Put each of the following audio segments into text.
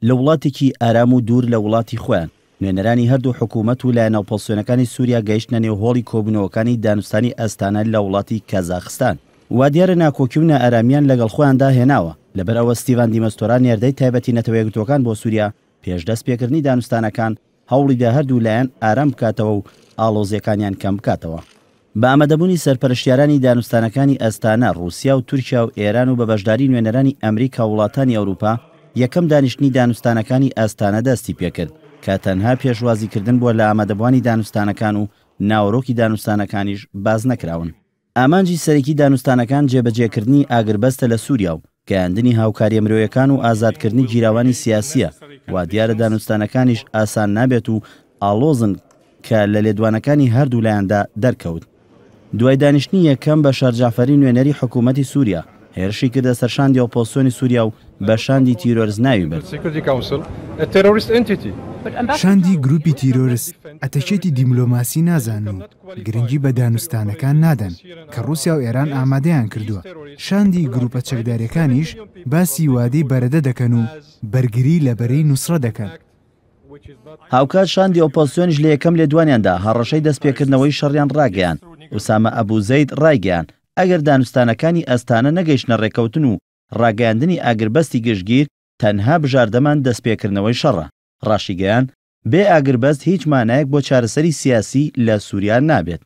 لە وڵاتێکی ئارام و دوور لە وڵاتی خۆیان، نوێنەرانی هەردوو حکوومەت و لایەنە ئۆپۆزسیۆنەکانی سووریا گەیشتنە نێو هۆڵی کۆبوونەوەکانی دانوستانی ئەستانە لە وڵاتی کازاخستان. وادیارە ناکۆکی و نائارامییان لەگەڵ خۆیاندا هێناوە، لەبەرئەوە ستیڤان دیمەستۆرا نێردەی تایبەتی نەتەوەیەکگرتووەکان بۆ سووریا پێش دەستپێکردنی دانوستانەکان هەوڵیدا هەردوو لایەن ئارام بکاتەوە و ئاڵۆزییەکانیان کەم بکاتەوە. بە ئامادەبوونی سەرپەرشتیارانی دانوستانەکانی ئەستانە، ڕووسیا و تورکیا و ئێران و بە بەشداری نوێنەرانی ئەمریکا و وڵاتانی ئەوروپا، یەکەم دانیشتنی دانوستانەکانی ئاستانە دەستی پێکرد، کە تەنها پێشوازیکردن بووە لە ئامادەبووانی دانوستانەکان و ناوەرۆکی دانوستانەکانیش باس نەکراون. ئامانجی سەرەکی دانوستانەکان جێبەجێکردنی ئاگربەستە لە سووریا و گەیاندنی هاوکارییە مرۆیەکان و ئازادکردنی گیراوانی سیاسییە، وا دیارە دانوستانەکانیش ئاسان نابێت و ئاڵۆزن کە لە لێدوانەکانی هەردوولایاندا دەرکەوت. دوای دانیشتنی یەکەم، بەشار جەعفەری نوێنەری حکوومەتی سووریا هێرشی کردە سەر شاندی ئۆپۆزسیۆنی سووریا و بە شاندی تیرۆرست ناوی برد. شاندی گرووپی تیرۆرست ئەتەکێتی دیملۆماسی نازانن و گرنگی بە دانوستانەکان نادەن کە ڕووسیا و ئێران ئامادەیان کردووە، شاندی گرووپە چەکدارییەکانیش باسی وادەی بەرەدە دەکەن و بەرگری لە بەرەی نوسڕە دەکەن. هاوکات شاندی ئۆپۆزسیۆنیش لە یەکەم لێدوانیاندا هەڕەشەی دەستپێکردنەوەی شەڕیان ڕاگەیاند. ئوسامە ئەبو زەید ڕایگەیاند، ئەگەر دانوستانەکانی ئەستانە نەگەیشتنە ڕێککەوتن و ڕاگەیاندنی ئاگربەستی گشتگیر، تەنها بژاردەمان دەستپێکردنەوەی شەڕە. ڕاشیگەیاند، بێ ئاگربەست هیچ مانایەک بۆ چارەسەری سیاسی لە سوریا نابێت.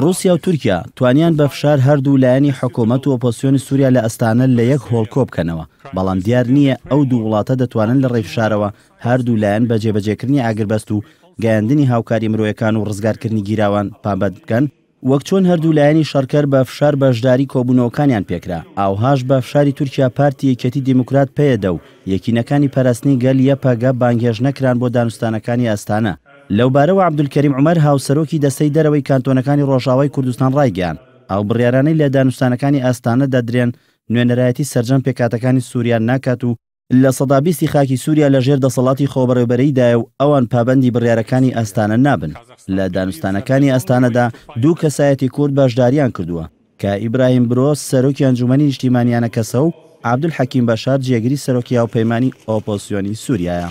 ڕووسیا و تورکیا توانیان بە فشار هەردوو لایەنی حکومەت و ئۆپۆزسیۆنی سوریا لە ئەستانە لە یەک هۆڵ کۆبکەنەوە، بەڵام دیار نییە ئەو دوو وڵاتە دەتوانن لە ڕێی فشارەوە هەردوو لایەن بە جێبەجێکردنی ئاگربەست و گەیاندنی هاوکاری مرۆیەکان و ڕزگارکردنی گیراوان پابەند بکەن، وەک چۆن هەردوو لایەنی شەڕکەر بە فشار بەشداری کۆبوونەوەکانیان پێکرا، ئاوهاش بە فشاری تورکیا پارتی یەکێتی دیموکرات پەیەدە و یەکینەکانی پاراستنی گەل یەپەگە بانگهێشت نەکران بۆ دانوستانەکانی ئەستانە. لەوبارەوە عەبدولکەریم عومەر هاوسەرۆکی دەستەی دەرەوەی کانتۆنەکانی ڕۆژئاوای کوردستان ڕایگەیاند، ئەو بڕیارانەی لە دانوستانەکانی ئاستانە دەدرێن نوێنەرایەتی سەرجەم پێکهاتەکانی سوریا ناکات و 20% ی خاکی سوریا لەژێر دەسەڵاتی خۆبەڕێوبەرەییدایە و ئەوان پابەندی بڕیارەکانی ئاستانە نابن. لە دانوستانەکانی ئاستانەدا دوو کەسایەتی کورد بەشداریان کردووە کە ئیبراهیم برۆ سەرۆکی ئەنجومەنی نیشتیمانی ئەنەکەسە و عەبدولحەکیم بەشار جێگری سەرۆکی هاوپەیمانی ئۆپۆزسیۆنی سوریایە.